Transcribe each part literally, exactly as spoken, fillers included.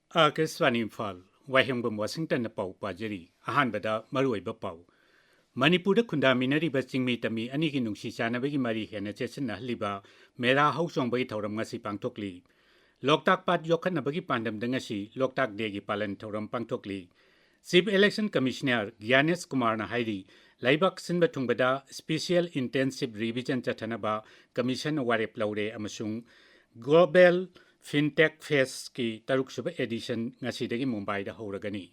ꯑꯥꯀꯥꯁꯕꯥꯅꯤ ꯏꯝꯐꯥꯜ, ꯋꯥꯍꯦꯡꯕꯝ ꯋꯥꯁꯤꯡꯇꯟꯅ ꯄꯥꯎ ꯄꯥꯖꯔꯤ꯫ ꯑꯍꯥꯟꯕꯗ ꯃꯔꯨꯑꯣꯏꯕ ꯄꯥꯎ꯫ ꯃꯅꯤꯄꯨꯔꯗ ꯈꯨꯟꯗꯥꯃꯤꯟꯅꯔꯤꯕ ꯆꯤꯡꯃꯤ ꯇꯝꯃꯤ ꯑꯅꯤꯒꯤ ꯅꯨꯡꯁꯤ ꯆꯥꯟꯅꯕꯒꯤ ꯃꯔꯤ ꯍꯦꯟꯅ ꯆꯦꯠꯁꯤꯟꯅꯍꯜꯂꯤꯕ ꯃꯦꯔꯥ ꯍꯧ ꯆꯣꯡꯕꯒꯤ ꯊꯧꯔꯝ ꯉꯁꯤ ꯄꯥꯡꯊꯣꯛꯂꯤ꯫ ꯂꯣꯛꯇꯥꯛ ꯄꯥꯠ ꯌꯣꯛꯈꯠꯅꯕꯒꯤ ꯄꯥꯟꯗꯝꯗ ꯉꯁꯤ ꯂꯣꯛꯇꯥꯛ ꯗꯦꯒꯤ ꯄꯥꯂꯟ ꯊꯧꯔꯝ ꯄꯥꯡꯊꯣꯛꯂꯤ꯫ ꯆꯤꯐ ꯏꯂꯦꯛꯁꯟ ꯀꯃꯤꯁꯅꯔ ꯒ꯭ꯌꯥꯅꯦꯁ ꯀꯨꯃꯥꯔꯅ ꯍꯥꯏꯔꯤ, ꯂꯩꯕꯥꯛ ꯁꯤꯟꯕ ꯊꯨꯡꯕꯗ ꯁ꯭ꯄꯦꯁꯤꯌꯦꯜ ꯏꯟꯇꯦꯟꯁꯤꯞ ꯔꯤꯚꯤꯖꯟ ꯆꯠꯊꯅꯕ ꯀꯃꯤꯁꯟꯅ ꯋꯥꯔꯦꯞ ꯂꯧꯔꯦ ꯑꯃꯁꯨꯡ ꯒ꯭ꯂꯣꯕꯦꯜ ꯐꯤꯟꯇꯦꯛ ꯐꯦꯁꯀꯤ ꯇꯔꯨꯛꯁꯨꯕ ꯑꯦꯗꯤꯁꯟ ꯉꯁꯤꯗꯒꯤ ꯃꯨꯝꯕꯥꯏꯗ ꯍꯧꯔꯒꯅꯤ꯫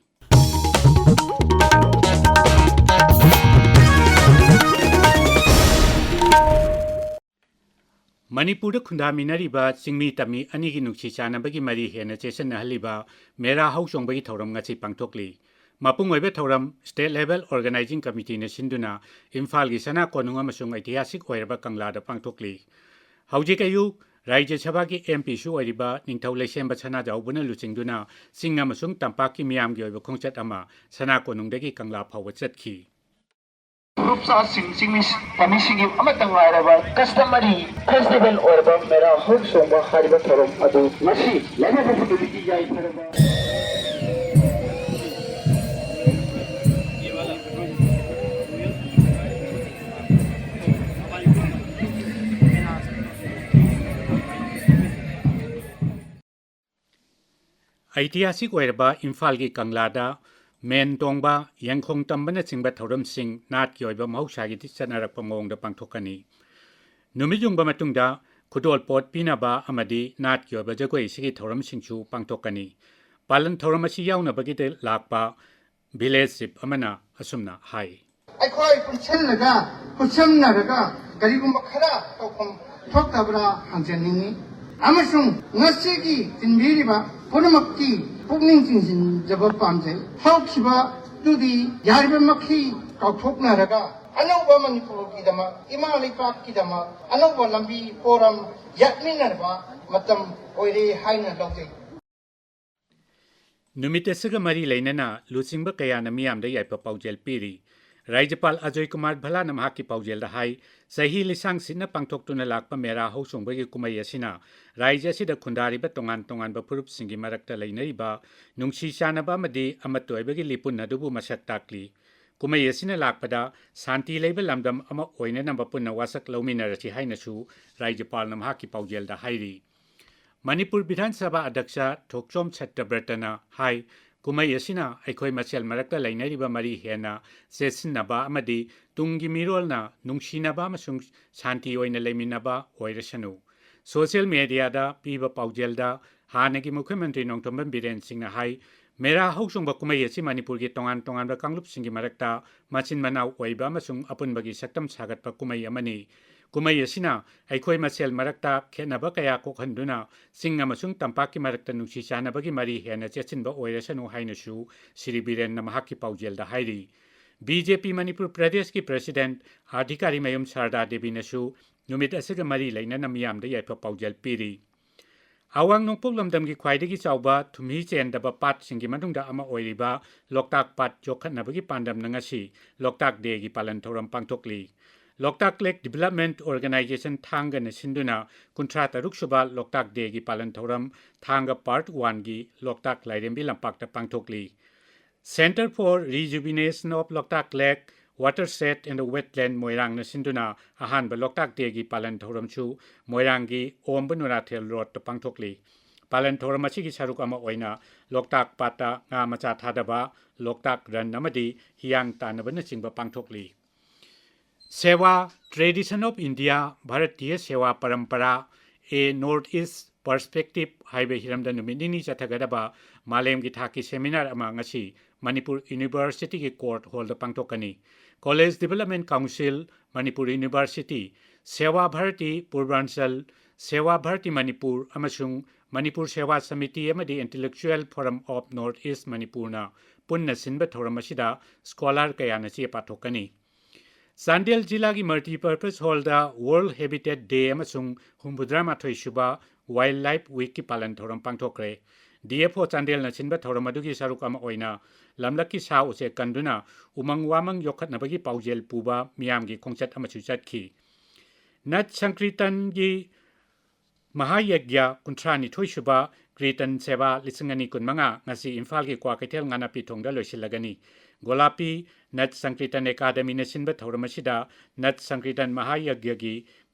ꯃꯅꯤꯄꯨꯔꯗ ꯈꯨꯟꯗꯥꯃꯤꯟꯅꯔꯤꯕ ꯆꯤꯡꯃꯤ ꯇꯝꯃꯤ ꯑꯅꯤꯒꯤ ꯅꯨꯡꯁꯤ ꯆꯥꯟꯅꯕꯒꯤ ꯃꯔꯤ ꯍꯦꯟꯅ ꯆꯦꯠꯁꯤꯟꯅꯍꯜꯂꯤꯕ ꯃꯦꯔꯥ ꯍꯧ ꯆꯣꯡꯕꯒꯤ ꯊꯧꯔꯝ ꯉꯁꯤ ꯄꯥꯡꯊꯣꯛꯂꯤ꯫ ꯃꯄꯨꯡ ꯑꯣꯏꯕ ꯊꯧꯔꯝ ꯁ꯭ꯇꯦꯠ ꯂꯦꯚꯦꯜ ꯑꯣꯔꯒꯅꯥꯏꯖꯤꯡ ꯀꯃꯤꯇꯤꯅ ꯁꯤꯟꯗꯨꯅ ꯏꯝꯐꯥꯜꯒꯤ ꯁꯅꯥ ꯀꯣꯅꯨꯡ ꯑꯃꯁꯨꯡ ꯑꯩꯇꯤꯍꯥꯁꯤꯛ ꯑꯣꯏꯔꯕ ꯀꯪꯂꯥꯗ ꯄꯥꯡꯊꯣꯛꯂꯤ꯫ ꯍꯧꯖꯤꯛ ꯑꯌꯨꯛ ꯔꯥꯖ꯭ꯌ ꯁꯚꯥꯒꯤ ꯑꯦꯝ ꯄꯤꯁꯨ ꯑꯣꯏꯔꯤꯕ ꯅꯤꯡꯊꯧ ꯂꯩꯁꯦꯝꯕ ꯁꯅꯥꯖꯥꯎꯕꯅ ꯂꯨꯆꯤꯡꯗꯨꯅ ꯆꯤꯡ ꯑꯃꯁꯨꯡ ꯇꯝꯄꯥꯛꯀꯤ ꯃꯤꯌꯥꯝꯒꯤ ꯑꯣꯏꯕ ꯈꯣꯡꯆꯠ ꯑꯃ ꯁꯅꯥ ꯀꯣꯅꯨꯡꯗꯒꯤ ꯀꯪꯂꯥ ꯐꯥꯎꯕ ꯆꯠꯈꯤ꯫ ꯐꯨꯔꯨꯞꯆꯥꯁꯤꯡ, ꯆꯤꯡꯃꯤ ꯇꯝꯃꯤꯁꯤꯡꯒꯤ ꯑꯃꯠꯇ ꯉꯥꯏꯔꯕ customary festival ꯑꯣꯏꯔꯕ ꯃꯦꯔꯥ ꯍꯧ ꯆꯣꯡꯕ ꯍꯥꯏꯔꯤꯕ ꯊꯧꯔꯝ ꯑꯗꯨ ꯉꯁꯤ ꯂꯩꯕꯥꯛ ꯄꯣꯛꯄ ꯅꯨꯃꯤꯠꯀꯤ ꯌꯥꯏꯐꯔꯕ ꯑꯩꯇꯤꯍꯥꯁꯤꯛ ꯑꯣꯏꯔꯕ ꯏꯝꯐꯥꯜꯒꯤ ꯀꯪꯂꯥꯗ ꯃꯦꯟ ꯇꯣꯡꯕ, ꯌꯦꯡꯈꯣꯡ ꯇꯝꯕꯅꯆꯤꯡꯕ ꯊꯧꯔꯝꯁꯤꯡ ꯅꯥꯠꯀꯤ ꯑꯣꯏꯕ ꯃꯍꯧꯁꯥꯒꯤ ꯆꯠꯅꯔꯛꯄ ꯃꯑꯣꯡꯗ ꯄꯥꯡꯊꯣꯛꯀꯅꯤ꯫ ꯅꯨꯃꯤꯠ ꯌꯨꯡꯕ ꯃꯇꯨꯡꯗ ꯈꯨꯗꯣꯜꯄꯣꯠ ꯄꯤꯅꯕ ꯑꯃꯗꯤ ꯅꯥꯠꯀꯤ ꯑꯣꯏꯕ ꯖꯒꯣꯏ ꯏꯁꯩꯒꯤ ꯊꯧꯔꯝꯁꯤꯡꯁꯨ ꯄꯥꯡꯊꯣꯛꯀꯅꯤ꯫ ꯄꯥꯂꯟ ꯊꯧꯔꯝ ꯑꯁꯤ ꯌꯥꯎꯅꯕꯒꯤꯗ ꯂꯥꯛꯄ ꯚꯤꯂꯦꯖ ꯆꯤꯐ ꯑꯃꯅ ꯑꯁꯨꯝꯅ ꯍꯥꯏ꯫ ꯑꯩꯈꯣꯏ ꯄꯨꯟꯁꯤꯜꯂꯒ, ꯈꯨꯠꯁꯝꯅꯔꯒ ꯀꯔꯤꯒꯨꯝꯕ ꯈꯔ ꯇꯧꯐꯝ ꯊꯣꯛꯇꯕ꯭ꯔꯥ ꯍꯪꯖꯅꯤꯡꯏ꯫ ꯑꯃꯁꯨꯡ ꯉꯁꯤꯒꯤ ꯇꯤꯟꯕꯤꯔꯤꯕ ꯄꯨꯝꯅꯃꯛꯀꯤ ꯄꯨꯛꯅꯤꯡ ꯆꯤꯡꯁꯤꯟꯖꯕ ꯄꯥꯝꯖꯩ꯫ ꯍꯧꯈꯤꯕꯗꯨꯗꯤ ꯌꯥꯔꯤꯕ ꯃꯈꯩ ꯀꯥꯎꯊꯣꯛꯅꯔꯒ ꯑꯅꯧꯕ ꯃꯅꯤꯄꯨꯔꯒꯤꯗꯃꯛ, ꯏꯃꯥ ꯂꯩꯕꯥꯛꯀꯤꯗꯃꯛ ꯑꯅꯧꯕ ꯂꯝꯕꯤ ꯄꯣꯔꯝ ꯌꯥꯠꯃꯤꯟꯅꯔꯕ ꯃꯇꯝ ꯑꯣꯏꯔꯦ ꯍꯥꯏꯅ ꯂꯧꯖꯩ꯫ ꯅꯨꯃꯤꯠ ꯑꯁꯤꯒ ꯃꯔꯤ ꯂꯩꯅꯅ ꯂꯨꯆꯤꯡꯕ ꯀꯌꯥꯅ ꯃꯤꯌꯥꯝꯗ ꯌꯥꯏꯐ ꯄꯥꯎꯖꯦꯜ ꯄꯤꯔꯤ꯫ ꯔꯥꯖ꯭ꯌꯄꯥꯜ ꯑꯖꯣꯏ ꯀꯨꯃꯥꯔ ꯚꯜꯂꯥꯅ ꯃꯍꯥꯛꯀꯤ ꯄꯥꯎꯖꯦꯜꯗ ꯍꯥꯏ, ꯆꯍꯤ ꯂꯤꯁꯥꯡ ꯁꯤꯠꯅ ꯄꯥꯡꯊꯣꯛꯇꯨꯅ ꯂꯥꯛꯄ ꯃꯦꯔꯥ ꯍꯧꯆꯣꯡꯕꯒꯤ ꯀꯨꯝꯍꯩ ꯑꯁꯤꯅ ꯔꯥꯖ꯭ꯌ ꯑꯁꯤꯗ ꯈꯨꯟꯗꯥꯔꯤꯕ ꯇꯣꯉꯥꯟ ꯇꯣꯉꯥꯟꯕ ꯐꯨꯔꯨꯞꯁꯤꯡꯒꯤ ꯃꯔꯛꯇ ꯂꯩꯅꯔꯤꯕ ꯅꯨꯡꯁꯤ ꯆꯥꯟꯅꯕ ꯑꯃꯗꯤ ꯑꯃꯠꯇ ꯑꯣꯏꯕꯒꯤ ꯂꯤꯄꯨꯟ ꯑꯗꯨꯕꯨ ꯃꯁꯛ ꯇꯥꯛꯂꯤ꯫ ꯀꯨꯝꯍꯩ ꯑꯁꯤꯅ ꯂꯥꯛꯄꯗ ꯁꯥꯟꯇꯤ ꯂꯩꯕ ꯂꯝꯗꯝ ꯑꯃ ꯑꯣꯏꯅꯅꯕ ꯄꯨꯟꯅ ꯋꯥꯁꯛ ꯂꯧꯃꯤꯟꯅꯔꯁꯤ ꯍꯥꯏꯅꯁꯨ ꯔꯥꯖ꯭ꯌꯄꯥꯜꯅ ꯃꯍꯥꯛꯀꯤ ꯄꯥꯎꯖꯦꯜꯗ ꯍꯥꯏꯔꯤ꯫ ꯃꯅꯤꯄꯨꯔ ꯕꯤꯙꯥꯟ ꯁꯚꯥ ꯑꯗ꯭ꯌꯛꯁ ꯊꯣꯛꯆꯣꯝ ꯁꯠꯇꯕ꯭ꯔꯇꯅ ꯍꯥꯏ, ꯀꯨꯝꯍꯩ ꯑꯁꯤꯅ ꯑꯩꯈꯣꯏ ꯃꯁꯦꯜ ꯃꯔꯛꯇ ꯂꯩꯅꯔꯤꯕ ꯃꯔꯤ ꯍꯦꯟꯅ ꯆꯦꯠꯁꯤꯟꯅꯕ ꯑꯃꯗꯤ ꯇꯨꯡꯒꯤ ꯃꯤꯔꯣꯜꯅ ꯅꯨꯡꯁꯤꯅꯕ ꯑꯃꯁꯨꯡ ꯁꯥꯟꯇꯤ ꯑꯣꯏꯅ ꯂꯩꯃꯤꯟꯅꯕ ꯑꯣꯏꯔꯁꯅꯨ꯫ ꯁꯣꯁꯤꯌꯦꯜ ꯃꯦꯗꯤꯌꯥꯗ ꯄꯤꯕ ꯄꯥꯎꯖꯦꯜꯗ ꯍꯥꯟꯅꯒꯤ ꯃꯨꯈ꯭ꯌ ꯃꯟꯇ꯭ꯔꯤ ꯅꯣꯡꯊꯣꯝꯕꯝ ꯕꯤꯔꯦꯟ ꯁꯤꯡꯅ ꯍꯥꯏ, ꯃꯦꯔꯥ ꯍꯧꯆꯣꯡꯕ ꯀꯨꯝꯍꯩ ꯑꯁꯤ ꯃꯅꯤꯄꯨꯔꯒꯤ ꯇꯣꯉꯥꯟ ꯇꯣꯉꯥꯟꯕ ꯀꯥꯡꯂꯨꯞꯁꯤꯡꯒꯤ ꯃꯔꯛꯇ ꯃꯆꯤꯟ ꯃꯅꯥꯎ ꯑꯣꯏꯕ ꯑꯃꯁꯨꯡ ꯑꯄꯨꯟꯕꯒꯤ ꯁꯛꯇꯝ ꯁꯥꯒꯠꯄ ꯀꯨꯝꯍꯩ ꯑꯃꯅꯤ꯫ ꯀꯨꯝꯍꯩ ꯑꯁꯤꯅ ꯑꯩꯈꯣꯏ ꯃꯁꯦꯜ ꯃꯔꯛꯇ ꯈꯦꯠꯅꯕ ꯀꯌꯥ ꯀꯣꯛꯍꯟꯗꯨꯅ ꯆꯤꯡ ꯑꯃꯁꯨꯡ ꯇꯝꯄꯥꯛꯀꯤ ꯃꯔꯛꯇ ꯅꯨꯡꯁꯤ ꯆꯥꯟꯅꯕꯒꯤ ꯃꯔꯤ ꯍꯦꯟꯅ ꯆꯦꯠꯁꯤꯟꯕ ꯑꯣꯏꯔꯁꯅꯨ ꯍꯥꯏꯅꯁꯨ ꯁ꯭ꯔꯤ ꯕꯤꯔꯦꯟꯅ ꯃꯍꯥꯛꯀꯤ ꯄꯥꯎꯖꯦꯜꯗ ꯍꯥꯏꯔꯤ꯫ ꯕꯤ ꯖꯦ ꯄꯤ ꯃꯅꯤꯄꯨꯔ ꯄ꯭ꯔꯗꯦꯁꯀꯤ ꯄ꯭ꯔꯁꯤꯗꯦꯟꯠ ꯑꯥꯔꯙꯤꯀꯥꯔꯤ ꯃꯌꯨꯝ ꯁꯥꯔꯗꯥ ꯗꯦꯕꯤꯅꯁꯨ ꯅꯨꯃꯤꯠ ꯑꯁꯤꯒ ꯃꯔꯤ ꯂꯩꯅꯅ ꯃꯤꯌꯥꯝꯗ ꯌꯥꯏꯐ ꯄꯥꯎꯖꯦꯜ ꯄꯤꯔꯤ꯫ ꯑꯋꯥꯡ ꯅꯣꯡꯄꯣꯛ ꯂꯝꯗꯝꯒꯤ ꯈ꯭ꯋꯥꯏꯗꯒꯤ ꯆꯥꯎꯕ ꯊꯨꯝꯍꯤ ꯆꯦꯟꯗꯕ ꯄꯥꯠꯁꯤꯡꯒꯤ ꯃꯅꯨꯡꯗ ꯑꯃ ꯑꯣꯏꯔꯤꯕ ꯂꯣꯛꯇꯥꯛ ꯄꯥꯠ ꯌꯣꯛꯈꯠꯅꯕꯒꯤ ꯄꯥꯟꯗꯝꯅ ꯉꯁꯤ ꯂꯣꯛꯇꯥꯛ ꯗꯦꯒꯤ ꯄꯥꯂꯟ ꯊꯧꯔꯝ ꯄꯥꯡꯊꯣꯛꯂꯤ꯫ ꯂꯣꯛꯇꯥꯛ ꯂꯦꯛ ꯗꯤꯕꯦꯂꯞꯃꯦꯟꯠ ꯑꯣꯔꯒꯅꯥꯏꯖꯦꯁꯟ ꯊꯥꯡꯒꯅ ꯁꯤꯟꯗꯨꯅ ꯀꯨꯟꯊ꯭ꯔꯥ ꯇꯔꯨꯛ ꯁꯨꯕ ꯂꯣꯛꯇꯥꯛ ꯗꯦꯒꯤ ꯄꯥꯂꯟ ꯊꯧꯔꯝ ꯊꯥꯡꯒ ꯄꯥꯔꯠ ꯋꯥꯟꯒꯤ ꯂꯣꯛꯇꯥꯛ ꯂꯥꯏꯔꯦꯝꯕꯤ ꯂꯝꯄꯥꯛꯇ ꯄꯥꯡꯊꯣꯛꯂꯤ꯫ Centre for Rejuvenation of Loktak Lake, Watershed and Wetland ꯃꯣꯏꯔꯥꯡꯅ ꯁꯤꯟꯗꯨꯅ ꯑꯍꯥꯟꯕ ꯂꯣꯛꯇꯥꯛ ꯗꯦꯒꯤ ꯄꯥꯂꯟ ꯊꯧꯔꯝꯁꯨ ꯃꯣꯏꯔꯥꯡꯒꯤ ꯑꯣꯝꯕ ꯅꯨꯔꯥꯊꯦꯜ ꯔꯣꯗꯇ ꯄꯥꯡꯊꯣꯛꯂꯤ꯫ ꯄꯥꯂꯟ ꯊꯧꯔꯝ ꯑꯁꯤꯒꯤ ꯁꯔꯨꯛ ꯑꯃ ꯑꯣꯏꯅ ꯂꯣꯛꯇꯥꯛ ꯄꯥꯠꯇ ꯉꯥ ꯃꯆꯥ ꯊꯥꯗꯕ, ꯂꯣꯛꯇꯥꯛ ꯔꯟ ꯑꯃꯗꯤ ꯍꯤꯌꯥꯡ ꯇꯥꯟꯅꯕꯅꯆꯤꯡꯕ ꯄꯥꯡꯊꯣꯛꯂꯤ꯫ ꯁꯦꯋꯥ, Tradition of India, Bharatiya ꯁꯦꯋꯥ ꯄꯔꯝꯄꯔꯥ, A North East Perspective ꯍꯥꯏꯕ ꯍꯤꯔꯝꯗ ꯅꯨꯃꯤꯠ ꯅꯤꯅꯤ ꯆꯠꯊꯒꯗꯕ ꯃꯥꯂꯦꯝꯒꯤ ꯊꯥꯛꯀꯤ ꯁꯦꯃꯤꯅꯥꯔ ꯑꯃ ꯉꯁꯤ ꯃꯅꯤꯄꯨꯔ ꯌꯨꯅꯤꯚꯔꯁꯤꯇꯤꯒꯤ ꯀꯣꯔꯠ ꯍꯣꯜꯗ ꯄꯥꯡꯊꯣꯛꯀꯅꯤ꯫ College development council, Manipur university, Sewa Bharati Purvanchal, Sewa Bharati Manipur ꯑꯃꯁꯨꯡ ꯃꯅꯤꯄꯨꯔ ꯁꯦꯋꯥ ꯁꯃꯤꯇꯤ ꯑꯃꯗꯤ Intellectual Forum of North East ꯃꯅꯤꯄꯨꯔꯅ ꯄꯨꯟꯅ ꯁꯤꯟꯕ ꯊꯧꯔꯝ ꯑꯁꯤꯗ ꯁ꯭ꯀꯣꯂꯥꯔ ꯀꯌꯥꯅ ꯆꯦ ꯄꯥꯊꯣꯛꯀꯅꯤ꯫ ꯆꯥꯟꯗꯦꯜ ꯖꯤꯂꯥꯒꯤ ꯃꯜꯇꯤꯄꯔꯄꯁ ꯍꯣꯜꯗ ꯋꯥꯔꯜꯗ ꯍꯦꯕꯤꯇꯦꯠ ꯗꯦ ꯑꯃꯁꯨꯡ ꯍꯨꯝꯐꯨꯇꯔꯥ ꯃꯥꯊꯣꯏ ꯁꯨꯕ ꯋꯥꯏꯜꯗ ꯂꯥꯏꯐ ꯋꯤꯛꯀꯤ ꯄꯥꯂꯟ ꯊꯧꯔꯝ ꯄꯥꯡꯊꯣꯛꯈ꯭ꯔꯦ꯫ ꯗꯤ ꯑꯦꯐ ꯑꯣ ꯆꯥꯟꯗꯦꯜꯅ ꯁꯤꯟꯕ ꯊꯧꯔꯝ ꯑꯗꯨꯒꯤ ꯁꯔꯨꯛ ꯑꯃ ꯑꯣꯏꯅ ꯂꯝꯂꯛꯀꯤ ꯁꯥ ꯎꯆꯦꯛ ꯀꯟꯗꯨꯅ ꯎꯃꯪ ꯋꯥꯃꯪ ꯌꯣꯛꯈꯠꯅꯕꯒꯤ ꯄꯥꯎꯖꯦꯜ ꯄꯨꯕ ꯃꯤꯌꯥꯝꯒꯤ ꯈꯣꯡꯆꯠ ꯑꯃꯁꯨ ꯆꯠꯈꯤ꯫ ꯅꯠ ꯁꯪꯀ꯭ꯔꯤꯇꯟꯒꯤ ꯃꯍꯥꯌꯒ꯭ꯌ ꯀꯨꯟꯊ꯭ꯔꯥ ꯅꯤꯊꯣꯏ ꯁꯨꯕ ꯀ꯭ꯔꯤꯇꯟ ꯁꯦꯕꯥ ꯂꯤꯁꯤꯡ ꯑꯅꯤ ꯀꯨꯟꯃꯉꯥ ꯉꯁꯤ ꯏꯝꯐꯥꯜꯒꯤ ꯀ꯭ꯋꯥꯀꯩꯊꯦꯜ ꯉꯥꯅꯥꯄꯤ ꯊꯣꯡꯗ ꯂꯣꯏꯁꯤꯜꯂꯒꯅꯤ꯫ ꯒꯣꯂꯥꯄꯤ ꯅꯠ ꯁꯪꯀ꯭ꯔꯤꯇꯟ ꯑꯦꯀꯥꯗꯃꯤꯅ ꯁꯤꯟꯕ ꯊꯧꯔꯝ ꯑꯁꯤꯗ ꯅꯠ ꯁꯪꯀ꯭ꯔꯤꯇꯟ ꯃꯍꯥꯌꯒ꯭ꯌꯒꯤ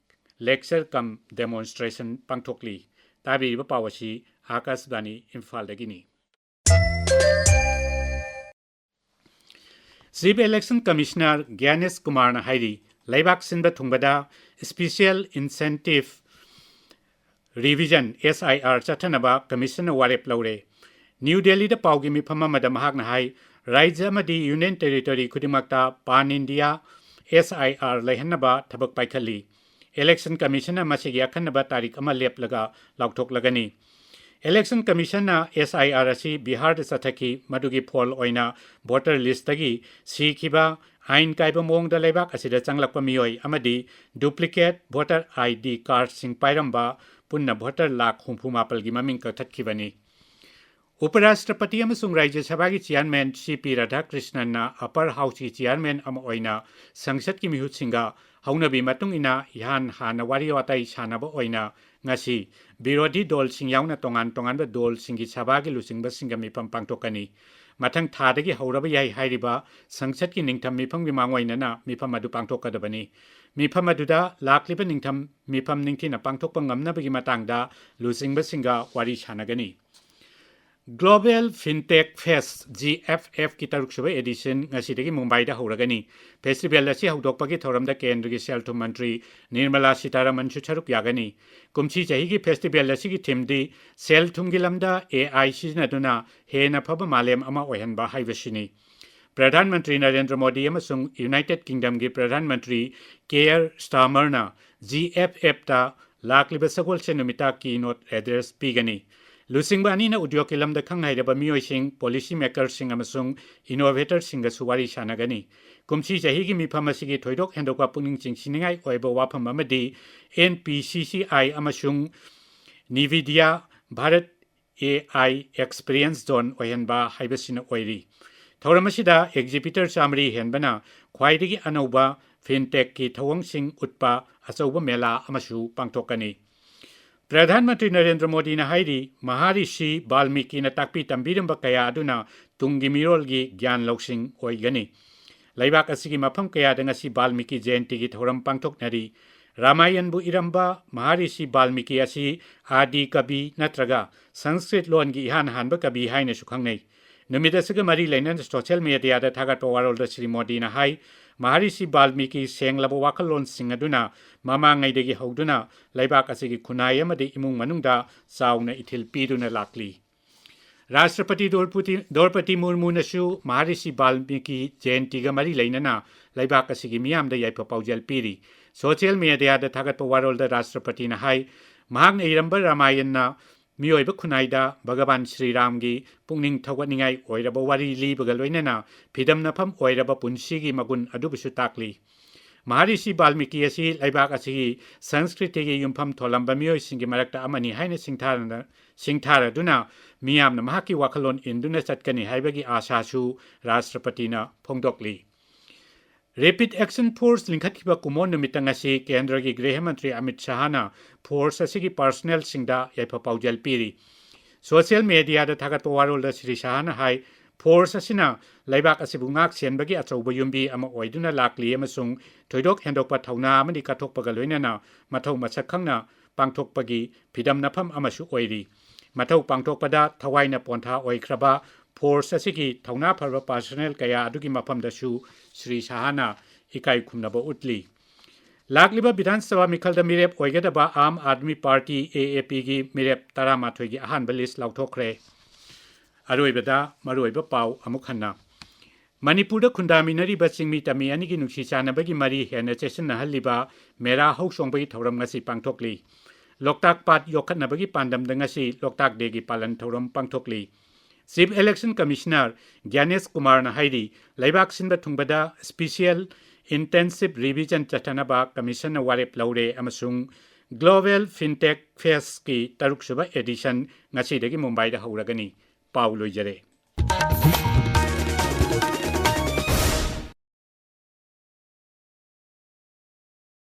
lecture cum demonstration ꯄꯥꯡꯊꯣꯛꯂꯤ꯫ ꯇꯥꯕꯤꯔꯤꯕ ꯄꯥꯎ ꯑꯁꯤ ꯑꯥꯀꯥꯁꯕꯥꯅꯤ ꯏꯝꯐꯥꯜꯗꯒꯤꯅꯤ꯫ Chief Election Commissioner ꯒ꯭ꯌꯥꯅꯦꯁ ꯀꯨꯃꯥꯔꯅ ꯍꯥꯏꯔꯤ, ꯂꯩꯕꯥꯛ ꯁꯤꯟꯕ ꯊꯨꯡꯕꯗ Special Incentive Revision, S I R, ꯆꯠꯊꯅꯕ ꯀꯃꯤꯁꯟꯅ ꯋꯥꯔꯦꯞ ꯂꯧꯔꯦ꯫ ꯅ꯭ꯌꯨ ꯗꯦꯜꯂꯤꯗ ꯄꯥꯎꯒꯤ ꯃꯤꯐꯝ ꯑꯃꯗ ꯃꯍꯥꯛꯅ ꯍꯥꯏ, ꯔꯥꯖ꯭ꯌ ꯑꯃꯗꯤ ꯌꯨꯅꯤꯌꯟ ꯇꯦꯔꯤꯇꯣꯔꯤ ꯈꯨꯗꯤꯡꯃꯛꯇ pan India S I R ꯂꯩꯍꯟꯅꯕ ꯊꯕꯛ ꯄꯥꯏꯈꯠꯂꯤ꯫ ꯏꯂꯦꯛꯁꯟ ꯀꯃꯤꯁꯟꯅ ꯃꯁꯤꯒꯤ ꯑꯈꯟꯅꯕ ꯇꯥꯔꯤꯛ ꯑꯃ ꯂꯦꯞꯂꯒ ꯂꯥꯎꯊꯣꯛꯂꯒꯅꯤ꯫ ꯏꯂꯦꯛꯁꯟ ꯀꯃꯤꯁꯟꯅ S I R ꯑꯁꯤ ꯕꯤꯍꯥꯔꯗ ꯆꯠꯊꯈꯤ꯫ ꯃꯗꯨꯒꯤ ꯐꯣꯜ ꯑꯣꯏꯅ ꯚꯣꯇꯔ ꯂꯤꯁꯇꯒꯤ ꯁꯤꯈꯤꯕ, ꯑꯥꯏꯟ ꯀꯥꯏꯕ ꯃꯑꯣꯡꯗ ꯂꯩꯕꯥꯛ ꯑꯁꯤꯗ ꯆꯪꯂꯛꯄ ꯃꯤꯑꯣꯏ ꯑꯃꯗꯤ duplicate voter I D cardꯁꯤꯡ ꯄꯥꯏꯔꯝꯕ ꯄꯨꯟꯅ ꯚꯣꯇꯔ ꯂꯥꯈ ꯍꯨꯝꯐꯨ ꯃꯥꯄꯜꯒꯤ ꯃꯃꯤꯡ ꯀꯛꯊꯠꯈꯤꯕꯅꯤ꯫ ꯎꯄꯔꯥꯁꯇ꯭ꯔꯄꯇꯤ ꯑꯃꯁꯨꯡ ꯔꯥꯖ꯭ꯌ ꯁꯚꯥꯒꯤ ꯆꯤꯌꯥꯔꯃꯦꯟ ꯁꯤ ꯄꯤ ꯔꯥꯙꯥꯀ꯭ꯔꯤꯁꯅꯟꯅ ꯑꯄꯔ ꯍꯥꯎꯁꯀꯤ ꯆꯤꯌꯥꯔꯃꯦꯟ ꯑꯃ ꯑꯣꯏꯅ ꯁꯪꯁꯠꯀꯤ ꯃꯤꯍꯨꯠꯁꯤꯡꯒ ꯍꯧꯅꯕꯤ ꯃꯇꯨꯡ ꯏꯟꯅ ꯏꯍꯥꯟ ꯍꯥꯟꯅ ꯋꯥꯔꯤ ꯋꯥꯇꯥꯏ ꯁꯥꯟꯅꯕ ꯑꯣꯏꯅ ꯉꯁꯤ ꯕꯤꯔꯣꯙꯤ ꯗꯣꯜꯁꯤꯡ ꯌꯥꯎꯅ ꯇꯣꯉꯥꯟ ꯇꯣꯉꯥꯟꯕ ꯗꯣꯜꯁꯤꯡꯒꯤ ꯁꯚꯥꯒꯤ ꯂꯨꯆꯤꯡꯕꯁꯤꯡꯒ ꯃꯤꯐꯝ ꯄꯥꯡꯊꯣꯛꯀꯅꯤ꯫ ꯃꯊꯪ ꯊꯥꯗꯒꯤ ꯍꯧꯔꯕ ꯌꯥꯏ ꯍꯥꯏꯔꯤꯕ ꯁꯪꯁꯠꯀꯤ ꯅꯤꯡꯊꯝ ꯃꯤꯐꯝꯒꯤ ꯃꯥꯡꯑꯣꯏꯅꯅ ꯃꯤꯐꯝ ꯑꯗꯨ ꯄꯥꯡꯊꯣꯛꯀꯗꯕꯅꯤ꯫ ꯃꯤꯐꯝ ꯑꯗꯨꯗ ꯂꯥꯛꯂꯤꯕ ꯅꯤꯡꯊꯝ ꯃꯤꯐꯝ ꯅꯤꯡꯊꯤꯅ ꯄꯥꯡꯊꯣꯛꯄ ꯉꯝꯅꯕꯒꯤ ꯃꯇꯥꯡꯗ ꯂꯨꯆꯤꯡꯕꯁꯤꯡꯒ ꯋꯥꯔꯤ ꯁꯥꯟꯅꯒꯅꯤ꯫ Global FinTech Fest, G F Fꯀꯤ ꯇꯔꯨꯛꯁꯨꯕ edition ꯉꯁꯤꯗꯒꯤ ꯃꯨꯝꯕꯥꯏꯗ ꯍꯧꯔꯒꯅꯤ꯫ Festival ꯑꯁꯤ ꯍꯧꯗꯣꯛꯄꯒꯤ ꯊꯧꯔꯝꯗ ꯀꯦꯟꯗ꯭ꯔꯒꯤ ꯁꯦꯜ ꯊꯨꯝ ꯃꯟꯇ꯭ꯔꯤ ꯅꯤꯔꯃꯂꯥ ꯁꯤꯇꯥꯔꯥꯃꯟꯁꯨ ꯁꯔꯨꯛ ꯌꯥꯒꯅꯤ꯫ ꯀꯨꯝꯁꯤ ꯆꯍꯤꯒꯤ festival ꯑꯁꯤꯒꯤ themeꯗꯤ ꯁꯦꯜ ꯊꯨꯝꯒꯤ ꯂꯝꯗ A I ꯁꯤꯖꯤꯟꯅꯗꯨꯅ ꯍꯦꯟꯅ ꯐꯕ ꯃꯥꯂꯦꯝ ꯑꯃ ꯑꯣꯏꯍꯟꯕ ꯍꯥꯏꯕꯁꯤꯅꯤ꯫ ꯄ꯭ꯔꯙꯥꯟ ꯃꯟꯇ꯭ꯔꯤ ꯅꯔꯦꯟꯗ꯭ꯔ ꯃꯣꯗꯤ ꯑꯃꯁꯨꯡ United ꯀꯤꯡꯗꯝꯒꯤ Pradhan Mantri care ꯁ꯭ꯇꯥꯔꯃꯔꯅ G F Fꯇ ꯂꯥꯛꯂꯤꯕ ꯁꯒꯣꯜꯁꯦꯟ ꯅꯨꯃꯤꯠꯇ keynote address ꯄꯤꯒꯅꯤ꯫ ꯂꯨꯆꯤꯡꯕ ꯑꯅꯤꯅ ꯎꯗ꯭ꯌꯣꯒꯀꯤ ꯂꯝꯗ ꯈꯪ ꯍꯩꯔꯕ ꯃꯤꯑꯣꯏꯁꯤꯡ, policy makerꯁꯤꯡ ꯑꯃꯁꯨꯡ innovatorꯁꯤꯡꯒꯁꯨ ꯋꯥꯔꯤ ꯁꯥꯟꯅꯒꯅꯤ꯫ ꯀꯨꯝꯁꯤ ꯆꯍꯤꯒꯤ ꯃꯤꯐꯝ ꯑꯁꯤꯒꯤ ꯊꯣꯏꯗꯣꯛ ꯍꯦꯟꯗꯣꯛꯄ ꯄꯨꯛꯅꯤꯡ ꯆꯤꯡꯁꯤꯟꯅꯤꯡꯉꯥꯏ ꯑꯣꯏꯕ ꯋꯥꯐꯝ ꯑꯃꯗꯤ N P C C I ꯑꯃꯁꯨꯡ NVIDIA, Bharat A I Experience Zone ꯑꯣꯏꯍꯟꯕ ꯍꯥꯏꯕꯁꯤꯅ ꯑꯣꯏꯔꯤ꯫ ꯊꯧꯔꯝ ꯑꯁꯤꯗ exhibitor ꯆꯥꯃꯔꯤ ꯍꯦꯟꯕꯅ ꯈ꯭ꯋꯥꯏꯗꯒꯤ ꯑꯅꯧꯕ fintechꯀꯤ ꯊꯧꯑꯣꯡꯁꯤꯡ ꯎꯠꯄ ꯑꯆꯧꯕ ꯃꯦꯂꯥ ꯑꯃꯁꯨ ꯄꯥꯡꯊꯣꯛꯀꯅꯤ꯫ ꯄ꯭ꯔꯙꯥꯟ ꯃꯟꯇ꯭ꯔꯤ ꯅꯔꯦꯟꯗ꯭ꯔ ꯃꯣꯗꯤꯅ ꯍꯥꯏꯔꯤ, ꯃꯍꯥꯔꯤꯁꯤ ꯕꯥꯜꯃꯤꯀꯤꯅ ꯇꯥꯛꯄꯤ ꯇꯝꯕꯤꯔꯝꯕ ꯀꯌꯥ ꯑꯗꯨꯅ ꯇꯨꯡꯒꯤ ꯃꯤꯔꯣꯜꯒꯤ ꯒ꯭ꯌꯥꯟ ꯂꯧꯁꯤꯡ ꯑꯣꯏꯒꯅꯤ꯫ ꯂꯩꯕꯥꯛ ꯑꯁꯤꯒꯤ ꯃꯐꯝ ꯀꯌꯥꯗ ꯉꯁꯤ ꯕꯥꯜꯃꯤꯀꯤ ꯖꯌꯟꯇꯤꯒꯤ ꯊꯧꯔꯝ ꯄꯥꯡꯊꯣꯛꯅꯔꯤ꯫ ꯔꯥꯃꯥꯌꯟꯕꯨ ꯏꯔꯝꯕ ꯃꯍꯥꯔꯤꯁꯤ ꯕꯥꯜꯃꯤꯀꯤ ꯑꯁꯤ ꯑꯥꯗꯤ ꯀꯕꯤ ꯅꯠꯇ꯭ꯔꯒ ꯁꯪꯁꯀ꯭ꯔꯤꯠ ꯂꯣꯟꯒꯤ ꯏꯍꯥꯟ ꯍꯥꯟꯕ ꯀꯕꯤ ꯍꯥꯏꯅꯁꯨ ꯈꯪꯅꯩ꯫ ꯅꯨꯃꯤꯠ ꯑꯁꯤꯒ ꯃꯔꯤ ꯂꯩꯅꯅ social mediaꯗ ꯊꯥꯒꯠꯄ ꯋꯥꯔꯣꯜꯗ ꯁ꯭ꯔꯤ ꯃꯣꯗꯤꯅ ꯍꯥꯏ, ꯃꯍꯥꯔꯤꯁꯤ ꯕꯥꯜꯃꯤꯀꯤ ꯁꯦꯡꯂꯕ ꯋꯥꯈꯜꯂꯣꯟꯁꯤꯡ ꯑꯗꯨꯅ ꯃꯃꯥꯡꯉꯩꯗꯒꯤ ꯍꯧꯗꯨꯅ ꯂꯩꯕꯥꯛ ꯑꯁꯤꯒꯤ ꯈꯨꯟꯅꯥꯏ ꯑꯃꯗꯤ ꯏꯃꯨꯡ ꯃꯅꯨꯡꯗ ꯆꯥꯎꯅ ꯏꯊꯤꯜ ꯄꯤꯗꯨꯅ ꯂꯥꯛꯂꯤ꯫ ꯔꯥꯁꯇ꯭ꯔꯄꯇꯤ ꯗ꯭ꯔꯧꯄꯗꯤ, ꯗ꯭ꯔꯧꯄꯗꯤ ꯃꯨꯔꯃꯨꯅꯁꯨ ꯃꯍꯥꯔꯤꯁꯤ ꯕꯥꯜꯃꯤꯀꯤ ꯖꯌꯟꯇꯤꯒ ꯃꯔꯤ ꯂꯩꯅꯅ ꯂꯩꯕꯥꯛ ꯑꯁꯤꯒꯤ ꯃꯤꯌꯥꯝꯗ ꯌꯥꯏꯐ ꯄꯥꯎꯖꯦꯜ ꯄꯤꯔꯤ꯫ Social mediaꯗ ꯊꯥꯒꯠꯄ ꯋꯥꯔꯣꯜꯗ ꯔꯥꯁꯇ꯭ꯔꯄꯇꯤꯅ ꯍꯥꯏ, ꯃꯍꯥꯛꯅ ꯏꯔꯝꯕ ꯔꯥꯃꯥꯌꯟꯅ ꯃꯤꯑꯣꯏꯕ ꯈꯨꯟꯅꯥꯏꯗ ꯚꯒꯕꯥꯟ ꯁ꯭ꯔꯤ ꯔꯥꯝꯒꯤ ꯄꯨꯛꯅꯤꯡ ꯊꯧꯒꯠꯅꯤꯡꯉꯥꯏ ꯑꯣꯏꯔꯕ ꯋꯥꯔꯤ ꯂꯤꯕꯒ ꯂꯣꯏꯅꯅ ꯐꯤꯗꯝꯅꯐꯝ ꯑꯣꯏꯔꯕ ꯄꯨꯟꯁꯤꯒꯤ ꯃꯒꯨꯟ ꯑꯗꯨꯕꯨꯁꯨ ꯇꯥꯛꯂꯤ꯫ ꯃꯍꯥꯔꯤꯁꯤ ꯕꯥꯜꯃꯤꯀꯤ ꯑꯁꯤ ꯂꯩꯕꯥꯛ ꯑꯁꯤꯒꯤ ꯁꯪꯁꯀ꯭ꯔꯤꯇꯤꯒꯤ ꯌꯨꯝꯐꯝ ꯊꯣꯜꯂꯝꯕ ꯃꯤꯑꯣꯏꯁꯤꯡꯒꯤ ꯃꯔꯛꯇ ꯑꯃꯅꯤ ꯍꯥꯏꯅ ꯁꯤꯡꯊꯥꯔꯅ-, ꯁꯤꯡꯊꯥꯔꯗꯨꯅ ꯃꯤꯌꯥꯝꯅ ꯃꯍꯥꯛꯀꯤ ꯋꯥꯈꯜꯂꯣꯟ ꯏꯟꯗꯨꯅ ꯆꯠꯀꯅꯤ ꯍꯥꯏꯕꯒꯤ ꯑꯥꯁꯥꯁꯨ ꯔꯥꯁꯇ꯭ꯔꯄꯇꯤꯅ ꯐꯣꯡꯗꯣꯛꯂꯤ꯫ Rapid Action Force ꯂꯤꯡꯈꯠꯈꯤꯕ ꯀꯨꯝꯑꯣꯟ ꯅꯨꯃꯤꯠꯇ ꯉꯁꯤ ꯀꯦꯟꯗ꯭ꯔꯒꯤ ꯒ꯭ꯔꯤꯍ ꯃꯟꯇ꯭ꯔꯤ ꯑꯃꯤꯠ ꯁꯍꯥꯅ force ꯑꯁꯤꯒꯤ personnelꯁꯤꯡꯗ ꯌꯥꯏꯐ ꯄꯥꯎꯖꯦꯜ ꯄꯤꯔꯤ꯫ Social mediaꯗ ꯊꯥꯒꯠꯄ ꯋꯥꯔꯣꯜꯗ ꯁ꯭ꯔꯤ ꯁꯍꯥꯅ ꯍꯥꯏ, force ꯑꯁꯤꯅ ꯂꯩꯕꯥꯛ ꯑꯁꯤꯕꯨ ꯉꯥꯛ ꯁꯦꯟꯕꯒꯤ ꯑꯆꯧꯕ ꯌꯨꯝꯕꯤ ꯑꯃ ꯑꯣꯏꯗꯨꯅ ꯂꯥꯛꯂꯤ ꯑꯃꯁꯨꯡ ꯊꯣꯏꯗꯣꯛ ꯍꯦꯟꯗꯣꯛꯄ ꯊꯧꯅꯥ ꯑꯃꯗꯤ ꯀꯠꯊꯣꯛꯄꯒ ꯂꯣꯏꯅꯅ ꯃꯊꯧ ꯃꯁꯛ ꯈꯪꯅ ꯄꯥꯡꯊꯣꯛꯄꯒꯤ ꯐꯤꯗꯝꯅꯐꯝ ꯑꯃꯁꯨ ꯑꯣꯏꯔꯤ꯫ ꯃꯊꯧ ꯄꯥꯡꯊꯣꯛꯄꯗ ꯊꯋꯥꯏꯅ ꯄꯣꯟꯊꯥ ꯑꯣꯏꯈ꯭ꯔꯕ force ꯑꯁꯤꯒꯤ ꯊꯧꯅꯥ ꯐꯔꯕ personnel ꯀꯌꯥ ꯑꯗꯨꯒꯤ ꯃꯐꯝꯗꯁꯨ ꯁ꯭ꯔꯤ ꯁꯍꯥꯅ ꯏꯀꯥꯏ ꯈꯨꯝꯅꯕ ꯎꯠꯂꯤ꯫ ꯂꯥꯛꯂꯤꯕ ꯕꯤꯙꯥꯟ ꯁꯚꯥ ꯃꯤꯈꯜꯗ ꯃꯤꯔꯦꯞ ꯑꯣꯏꯒꯗꯕ ꯑꯥꯝ ꯑꯥꯗꯃꯤ ꯄꯥꯔꯇꯤ, AAPꯒꯤ ꯃꯤꯔꯦꯞ ꯇꯔꯥꯃꯥꯊꯣꯏꯒꯤ ꯑꯍꯥꯟꯕ list ꯂꯥꯎꯊꯣꯛꯈ꯭ꯔꯦ꯫ ꯑꯔꯣꯏꯕꯗ ꯃꯔꯨꯑꯣꯏꯕ ꯄꯥꯎ ꯑꯃꯨꯛ ꯍꯟꯅ꯫ ꯃꯅꯤꯄꯨꯔꯗ ꯈꯨꯟꯗꯥꯃꯤꯟꯅꯔꯤꯕ ꯆꯤꯡꯃꯤ ꯇꯝꯃꯤ ꯑꯅꯤꯒꯤ ꯅꯨꯡꯁꯤ ꯆꯥꯟꯅꯕꯒꯤ ꯃꯔꯤ ꯍꯦꯟꯅ ꯆꯦꯠꯁꯤꯟꯅꯍꯜꯂꯤꯕ ꯃꯦꯔꯥ ꯍꯧꯆꯣꯡꯕꯒꯤ ꯊꯧꯔꯝ ꯉꯁꯤ ꯄꯥꯡꯊꯣꯛꯂꯤ꯫ ꯂꯣꯛꯇꯥꯛ ꯄꯥꯠ ꯌꯣꯛꯈꯠꯅꯕꯒꯤ ꯄꯥꯟꯗꯝꯗ ꯉꯁꯤ ꯂꯣꯛꯇꯥꯛ ꯗꯦꯒꯤ ꯄꯥꯂꯟ ꯊꯧꯔꯝ ꯄꯥꯡꯊꯣꯛꯂꯤ꯫ Chief Election Commissioner ꯒ꯭ꯌꯥꯅꯦꯁ ꯀꯨꯃꯥꯔꯅ ꯍꯥꯏꯔꯤ, ꯂꯩꯕꯥꯛ ꯁꯤꯟꯕ ꯊꯨꯡꯕꯗ special intensive revision ꯆꯠꯊꯅꯕ commissionꯅ ꯋꯥꯔꯦꯞ ꯂꯧꯔꯦ ꯑꯃꯁꯨꯡ Global Fintech Festꯀꯤ ꯇꯔꯨꯛ ꯁꯨꯕ edition ꯉꯁꯤꯗꯒꯤ ꯃꯨꯝꯕꯥꯏꯗ ꯍꯧꯔꯒꯅꯤ꯫ ꯄꯥꯎ ꯂꯣꯏꯖꯔꯦ꯫